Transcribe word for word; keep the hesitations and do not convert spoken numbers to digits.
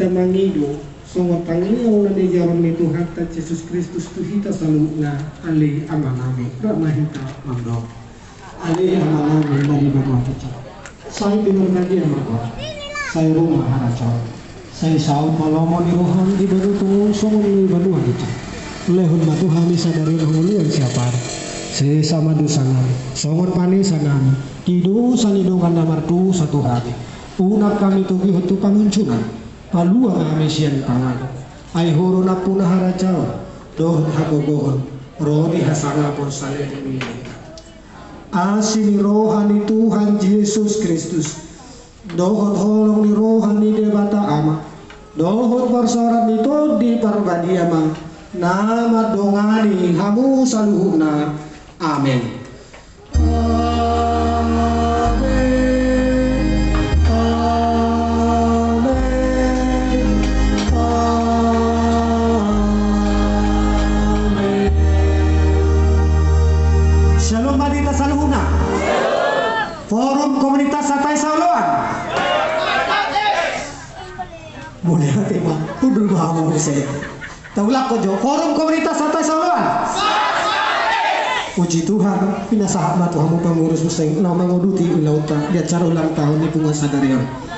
Hita mangido songon tangihon na niajaron ni Tuhanta Jesus Kristus tu hita saluhutna. Ale Amanami, rap ma hita mandok. Ale Amanami na di banua hita, sai pinarbadia ma Ho. Sai ro ma harajaon. Sai saut ma lomo ni roham di banua tonga on songon na di banua hita. Lehon ma tu hami sadari on hangoluan siapari. Sesa ma dosanami songon panesanami di dosa ni dongan na mardosa tu hami. Unang hami togihon tu pangunjunan. Palua ma hami sian pangago. Ai Ho do nampuna harajaon dohot hagogoon, ro di hasangapon saleleng ni lelengna. Asi ni roha ni Tuhan Jesus Kristus dohot holong ni roha ni Debata Ama dohot parsaoran ni Tondi Parbadia ma na mandongani hamu saluhutna. Amen. Amen. Amen. Shalom ma di hita saluhutna. Forum Komunitas Santai Saoloan. Mauliate ma, hundul ma hamu muse. Taulak jo, Forum Komunitas Santai Saoloan. Puji Tuhan, pinasahat ma tu hamu pangurus muse na manguduti ulaonta di acara ulang tahun ni punguan sadari on.